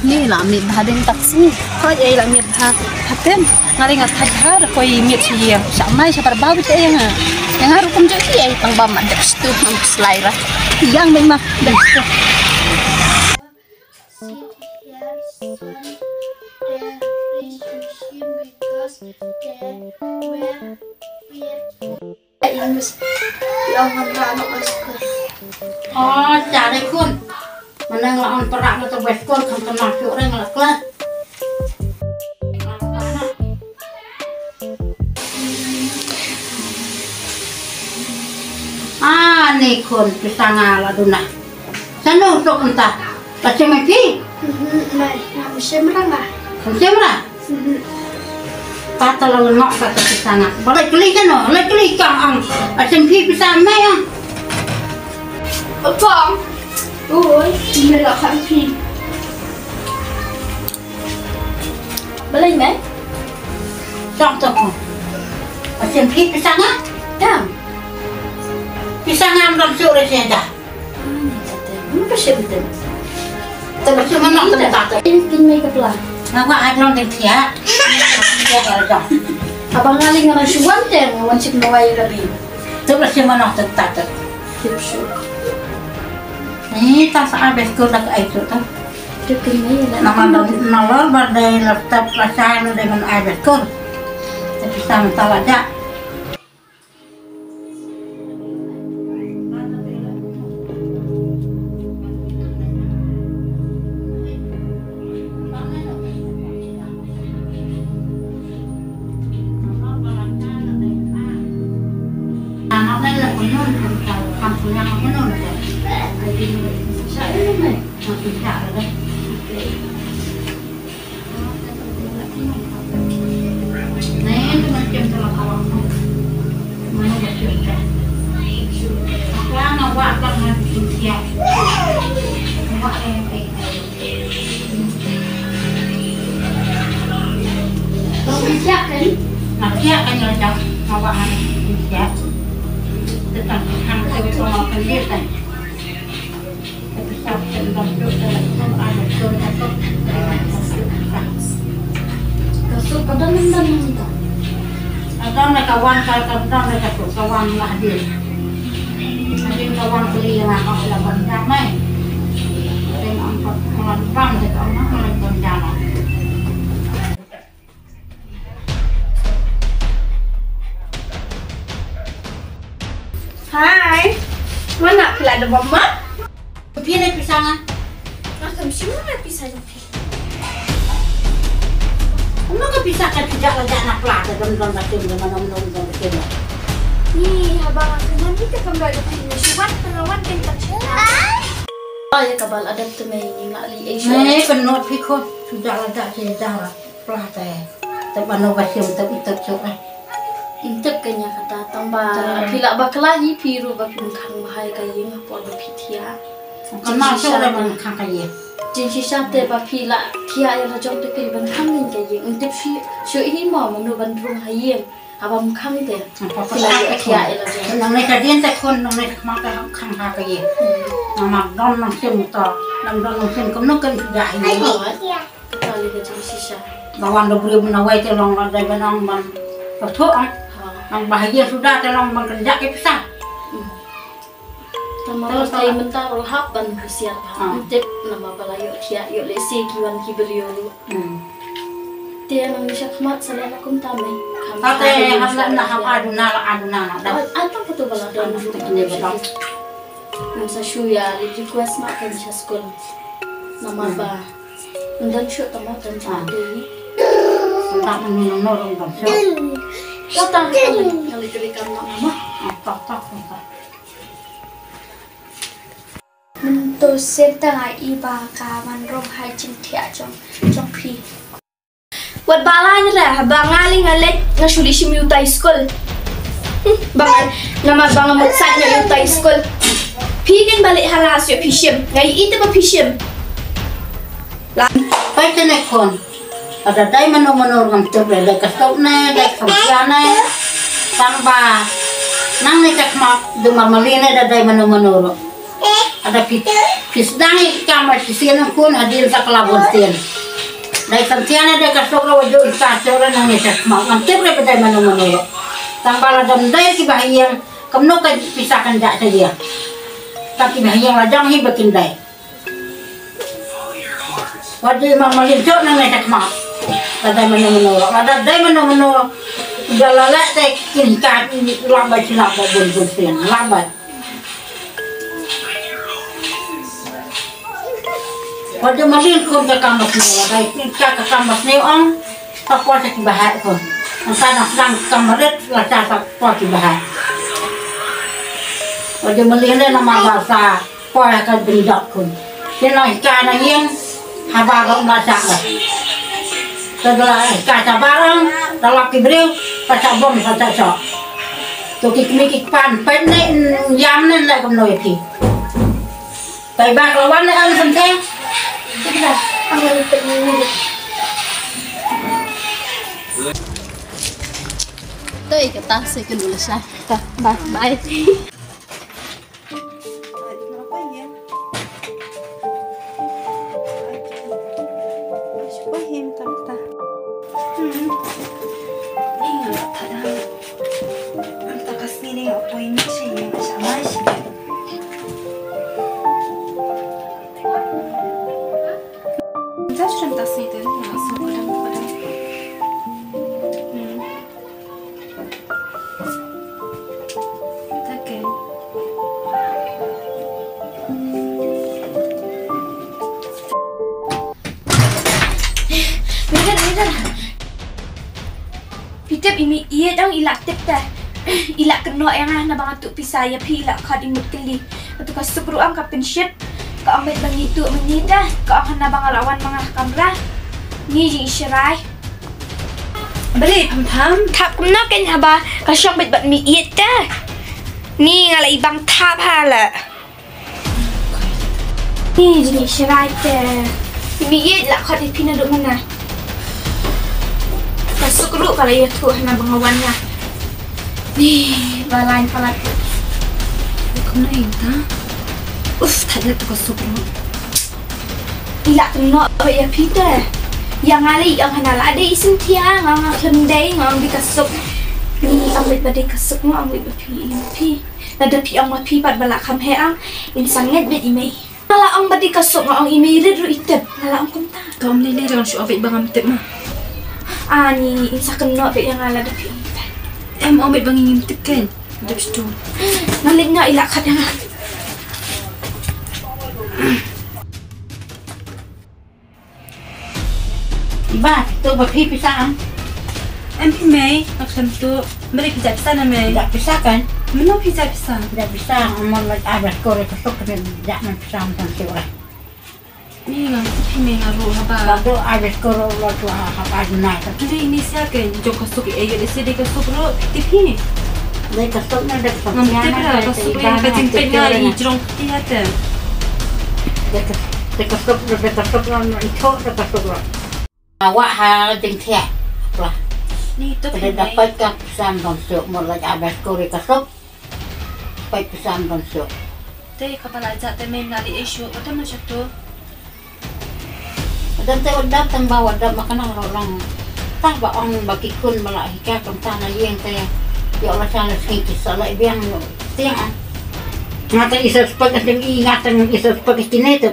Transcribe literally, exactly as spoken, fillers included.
Ni la miet bha ding taxi. Ko ei la miet bha. Hatem. Nga ding nga thaj bha ko ei miet si ïa. Sa mai sa par bau te ïa nga. Ïa nga rukom jong ki ei pang bam ma dep stu pang slai ra. Yang ding ma dep stu. Sit here, son. They are fish fishing because they were fearful. English. Ïa nga na na skul. Oh, cari kun. Mana nga on perak na tu skul kan kena syuk ring la kelas. Ah, ni kun pisang ala duna. Sano sok entah. Kacang api? Mhm, mai, ngam shim rang ah. Ngam shim rang? Mhm. Pata la ngok kata pisang ah. Balai keli sano, balai keli kang ang. Kacang api pisang mai ang. Apang. Oi, ini lah kan pi. Balai mai? Tong tong. Kacang api pisang ah? Tang. Pisang ah am dam syuk resi dah. Ano ba shim te? Te ba shim manok te ta te. Tin tin mai ka pla. Nga wa ai long ding thiah. Thiah ka long. Haba nga ling nga shu wan te nga wan shim nawai rabi. Te ba shim manok te ta te. Tip shu. Ni ta sa ai bes ko dak ai tu ta. Te kin mai la. Nama nalor ba dei la tap la sai lo dei man ai bes ko. Te pisang ta la ja. Ka suk ka don, don, don, don. Ka don ka wan ka, ka don ka suk ka wan lah hadien. Hadien ka wan kali yang aku laban damai. Hadien angkat malam bang dekat rumah malam bang jalan. Hai. Mana pula ada mama? Phi ne pisang ah? Nga kam shim na pisa jong phi. Kumno ka pisa ka pisa ka jaka na pla ka dom dom ka tim dom dom dom dom ka tim. Ni haba nga kynmaw ni ka kam ba da phi ni shuwa ka wan ka tak shuwa. Ai ka bal adap te mei ni nga li ai shuwa. Ni ka not phi khot sudah la dak shuwa. Pla te. Te ba no ba shim te utak chok eh. Intep ka nya kata tang ba phi lah ba kla hi phi ruh ba phi khang ba hai ka ïing ha por ba phi thiah. Ka ma chok la ban khang ka ïing. Jingshisha te ba phi lah thiah ïa la jong te phi ban khang ïing ka ïing. Intep shi shu hi ma mano ban rung ha ïing. Haba khang te. Phi lah thiah ïa la jong. Nang ne ka dien te khon nang ne ka ma ka khang ha ka ïing. Nang ma don nang shim to. Nang don nang shim kumno kan thiah ïa ïing. Kata lei ka jingshisha. Ba wan da briew na wei te long la dei ban ong ban ka thoh ah. Nang ba ha ïa suda te long ban kynjah ki pisa. Tama ba tai mynta ruh hap ban husiar ba. Ntip nama ba la ïoh thiah ïoh leh se ki wan ki briew ruh. Te nang sha khmat sa la kumta mei. Kata hap la na hap aduna la aduna na da. Ai tang kata ba la don ruh. Nang sa shu ïa request ma kan sha skul. Nama ba Ndan shu tama tan ta dei. Ta nang nang nang nang shu. Ta ta ta nang nang kali kam nang ma. Ta ta ta. Mynta senta nga i ba ka man rong hai jingthiah jong jong phi. Wat ba la ni la ba nga li nga lek nga shu li shim ïa utai skul. Ba nga namar ba nga mut sat ïa utai skul. Phi kin ba leh hala shu phi shim nga i te ba phi shim. Peit te ne khun. Lada dei mano mano ruh ngam tip leh, dei ka sop ne, dei ka samphia ne. Tang ba nangne ka khmat dei marmali ne, da dei mano mano ruh. Ada phi, phi sdang ïa ka kam shisien khun hadien sa ka la bun sien. Dei san sien dei ka suk ruh wa ju ka suk ruh nangne sha khmat. Ngam tip ruh ba dei mano mano ruh. Tang ba la dang dei ki bahaïing, kumno ka pisa kan jah sha ïing. Tang ki bahaïing la dang hi ba kin dei. Wat dei ma malin jot nangne sha khmat. Lada dei mano mano ruh. Lada dei mano mano ruh. Ïa la leh te kin ka lap bad shi lap bad bun bun sien. Lap bad. Wat dei malin khun ka kam ba sniew, lada kin ka ka kam ba sniew ong, ka poi sha ki bahai khun. Nangta nang sdang ka kam ba rit, la sha ka poi ki bahai. Wat dei malin dei namar ba sa poi ha ka jingdok khun. Sien la hikai na ïing, haba ruh la sha ka. Te da la hikai shabar ong, da lap ki briew, ka sha bom ka sha shoh. To ki kmie ki kpa peit ne, ïam ne, ne kumno ïa ki. Tei ba ka la wan ne, ang senteng. Tei kata se ka dula sha. Bye bye. Phi tip i mei ïeit dang i la tip te. I la kynnoh ïa nga na ba nga tuh pisa ïa phi, i la khot i mut kylli. Katu ka suk ruh ong ka pynshit. Ka ong bad ba ngi tuh mynne te. Ka ong hana ba nga la wan ma nga ha kamra. Ngi jingshrai. Balei pham pham? Thap kumno kein haba ka shong bad bad mei ïeit te. Ni nga la i bang thap ha la. Ni jingshrai te. Mei ïeit la khot ïa phi naduh mynne. Ka suk ruh ka la ïathuh hana ba nga wan nga. Ni ba lain palat. Kumno ïa ta? Uf, thait ïa tu ka suk ruh. I la kynnoh ba ïa phi te. Ïa nga lei ong hana la dei i synthiang, nga ong khlem dei, nga ong dei ka suk. Ni ong beit ba dei ka suk, nga ong beit ba phi i phi. Lada phi ong ba phi pat ba la kham heh ong, in sa ngeit beit i mei. Nga la ong ba dei ka suk, nga ong i mei rit ruh i tip. Nga la ong kumta. To ym lei lei, ong shu ong beit ba ngam tip ma. Ani, in sa kynnoh beit ïa nga lada phi ong beit. Em ong beit ba ngim tip kein. Dep shu. Nga leit noh, i la khot ïa nga. Ba, tuh ba phi pisa ang. Em phi mei, nga khlem tuh. Mei phi jah pisa na mei. Jah pisa kan? Mano phi jah pisa? Jah pisa, amon lait abas kore ka suk kan jah man pisa man suk lah. Ni nga phi mei nga ruh haba. Ba tuh abas kore lo tuh haba na. Ni ni sia kan jong ka suk, eh, ïa dei sia dei ka suk ruh tip hi. Dei ka suk na dei ka suk. Ngam tip ra ka suk, ka jingpeit nga i jrong kti ha te. Dei ka, dei ka suk, dei ka suk na i thok dei ka suk ruh. Nga wah ha jingthiah. Pla. Ni to ka dei da peit ka psan don suk, mo la ja bas kore ka suk. Peit psan don suk. Te ka pala ja te men nali e shu, ka te ma satu. Wadam te wadam tang ba wadam ma kana ro long. Tang ba ong ba ki khun ba la hi ka kam ta na ïeng te. Yo la sa la sngi ki sa la biang tiang. Nga te i sa spek ka ting i nga te i sa spek ki ne te.